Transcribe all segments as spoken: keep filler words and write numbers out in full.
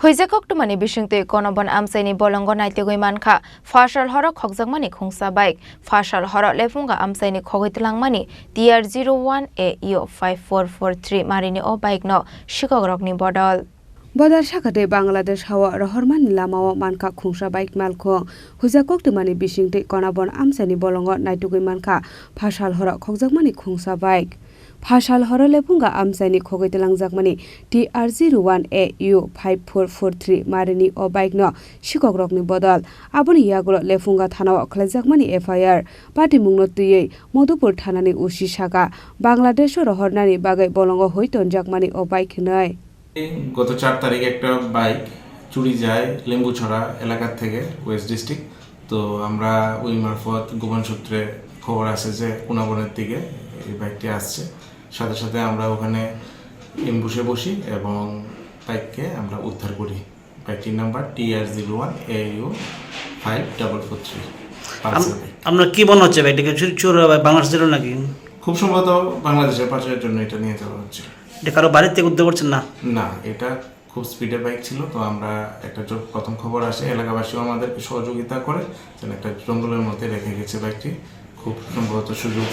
Huijak koktwmani bisingtwi Konabon amchaini bolongo naitugwi mankha, phasal horo khokjakmani khungsa bike. Phasal horo lephunga amchaini khogwi twlangmani T R zero one A U five four four three marini o bike no sikokrokni bodol. Bodol sakatwi Bangladesh hao rohormani lamao mankha khungsa bike malkhung. Huijak koktwmani bisingtwi Konabon amchaini bolongo naitugwi mankha phasal horo khokjakmani khungsa bike. Phasal horo lephunga amchaini khogwi twlangjakmani T R zero one A U five four four three marini o bike no sikokrokni bodol. Aboni yagulo lephunga thanao khlaijakmani F I R. Patimungno twiwi Madhupur thanani O C saka, Bangladesho rohornani bagwi bolongo hui tonjakmani o bike hwnwi. গত চার তারিখ একটা বাইক চুরি যায় লেম্বুছড়া এলাকা থেকে, West district. তো আমরা ওই মারফত গোপন সূত্রে খবর আসে যে কোনাবনের দিকে এই বাইকটি আসছে। সাথে সাথে আমরা ওখানে এম্বুশে বসি এবং বাইককে আমরা উদ্ধার করি। বাইকটির number T R zero one A U five double four three, Pulsar bike. আপনার কি মনে হচ্ছে বাইকটা কি চুরি, চোর, বাংলাদেশ ছিল নাকি? খুব সম্ভবত বাংলাদেশের পাচারের জন্য এটা নিয়ে যাওয়া হচ্ছে। এটা কারো বাড়ির থেকে উদ্ধার করছেন না? না, এটা খুব স্পিডের বাইক ছিল। তো আমরা একটা জ-, প্রথম খবর আসে, এলাকাবাসীও আমাদেরকে সহযোগিতা করে, যেন একটা জঙ্গলের মধ্যে রেখে গেছে বাইকটি। খুব সম্ভবত সুযোগ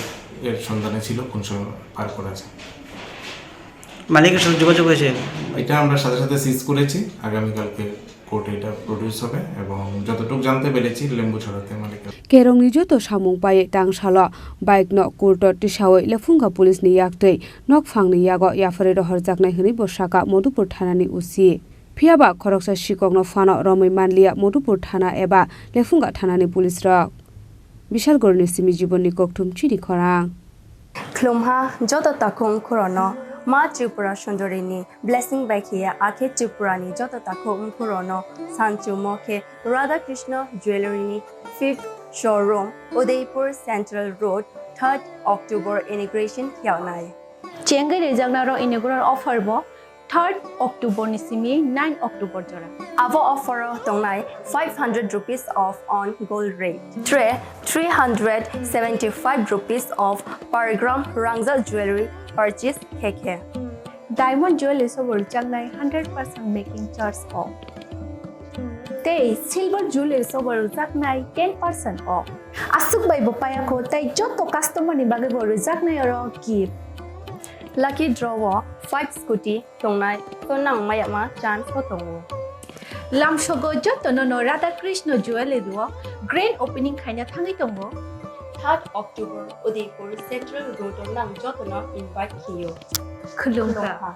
এর সন্ধানে ছিল, কোন সময় পার করা যায়। মালিকের সাথে যোগাযোগ হয়েছে? এটা আমরা সাথে সাথে সিজ করেছি, আগামীকালকে কোর্টে এটা প্রডিউস হবে এবং যতটুকু জানতে পেরেছি লেম্বুছড়াতে মালিকের। Kerongni joto samung paiwi tangsalo bike no court o tisawi lephunga police ni yaktwi nokphang ni yago yapharwi rohorjaknai hwnwi bo saka Madhupur thanani O C. Phiyaba khoroksa sikokno phano romwi manliya Madhupur thana eba lephunga thanani police rok. Bishalgarhni simi Jibonni Kokthum chini khorang. Khulumha joto takhuk wngkhorokno Ma Tripura Sundorini blessing bai khiya akhe Tripurani joto takhuk wngkhorokno sanchumo khe Radha Krishna Jewellery ni fifth showroom, Udaipur Central Road, third October inauguration khiyagnai. Chengwi rijaknaro inaugural offer bo third October ni simi nine October jora. Abo offer o tongnai five hundred rupees off on gold rate, tray three hundred seventy-five rupees off per gram rangzak jewelry purchase khe khe. Diamond jewelry sobo rwjaknai hundred percent making charge o. Tei silver jewelry sobo rwjaknai ten percent off. Aswk bai bo paya kho, tei joto customer ni bagwi bo rwjaknai oro gift. Lucky draw o five scooty tongnai, to nang mayama chance bo tongo. Lamsogo joto no no Radha Krishna Jewellery o grand opening khaina thangwi tongo. Third October Udaipur Central Road o nang joto no invite khiyo. Khulumkha. Khulumkha.